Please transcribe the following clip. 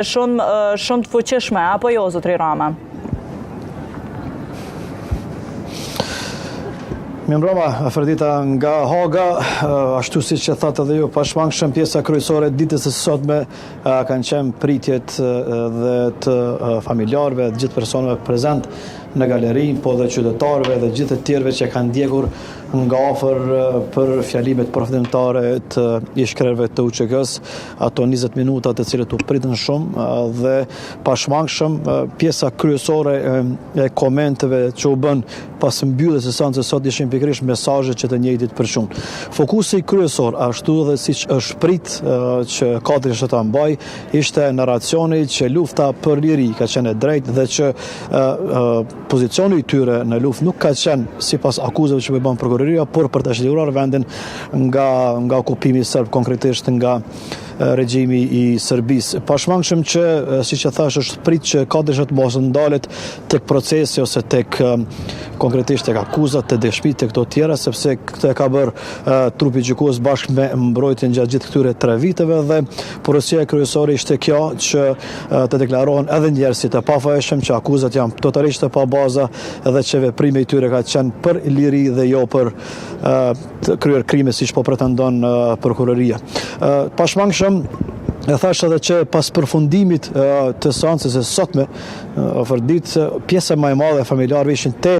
Shumë shumë të fuqishme, apo jo, zotri Rama? Mirëmbrëma, Afërdita nga Haga, ashtu siç e thatë edhe ju, pashmangshëm pjesa kryesore e ditës së sotme kanë qenë pritjet dhe të familjarëve, të gjithë personave prezent në galeri, po dhe qytetarëve dhe gjithë të tjerëve që kanë ndjekur nga afër për fjalimet përfundimtare të ish-krerëve të UÇK-së, ato 20 minuta të cilët u pritën shumë dhe pashmangshëm pjesa kryesore e komenteve që u bënë pas mbylljes së seancës sot ishin pikërisht mesazhet që të njëjtit përçuan. Fokusi kryesor, ashtu dhe siç është prit që Kadri ta mbajë, ishte narracioni që lufta për liri ka qenë e drejtë dhe që pozicioni i tyre në luftë nuk ka qenë sipas akuzave që po i bën prokuroria, por për ta çliruar vendin nga nga okupimi serb, konkretisht nga regjimi i Serbisë. Pashmangshëm që, siç e thashë, është prit që Kadri të mos ndalet tek procesi ose tek konkretisht tek akuzat, te dëshmitë, tek këto tjera, sepse këtë e ka bërë trupi gjykues bashkë me mbrojtjen gjatë gjithë këtyre tre viteve dhe porosia kryesore ishte kjo që të deklarohen edhe njëherë si të pafajshëm që akuzat janë totalisht të pabaza dhe që veprimi i tyre ka qenë për liri dhe jo për të kryer krime siç po pretendon prokuroria. Pashmangshëm e thashë edhe që pas përfundimit të seancës së sotme, Afërditë, pjesa më e madhe e familjarëve ishin te.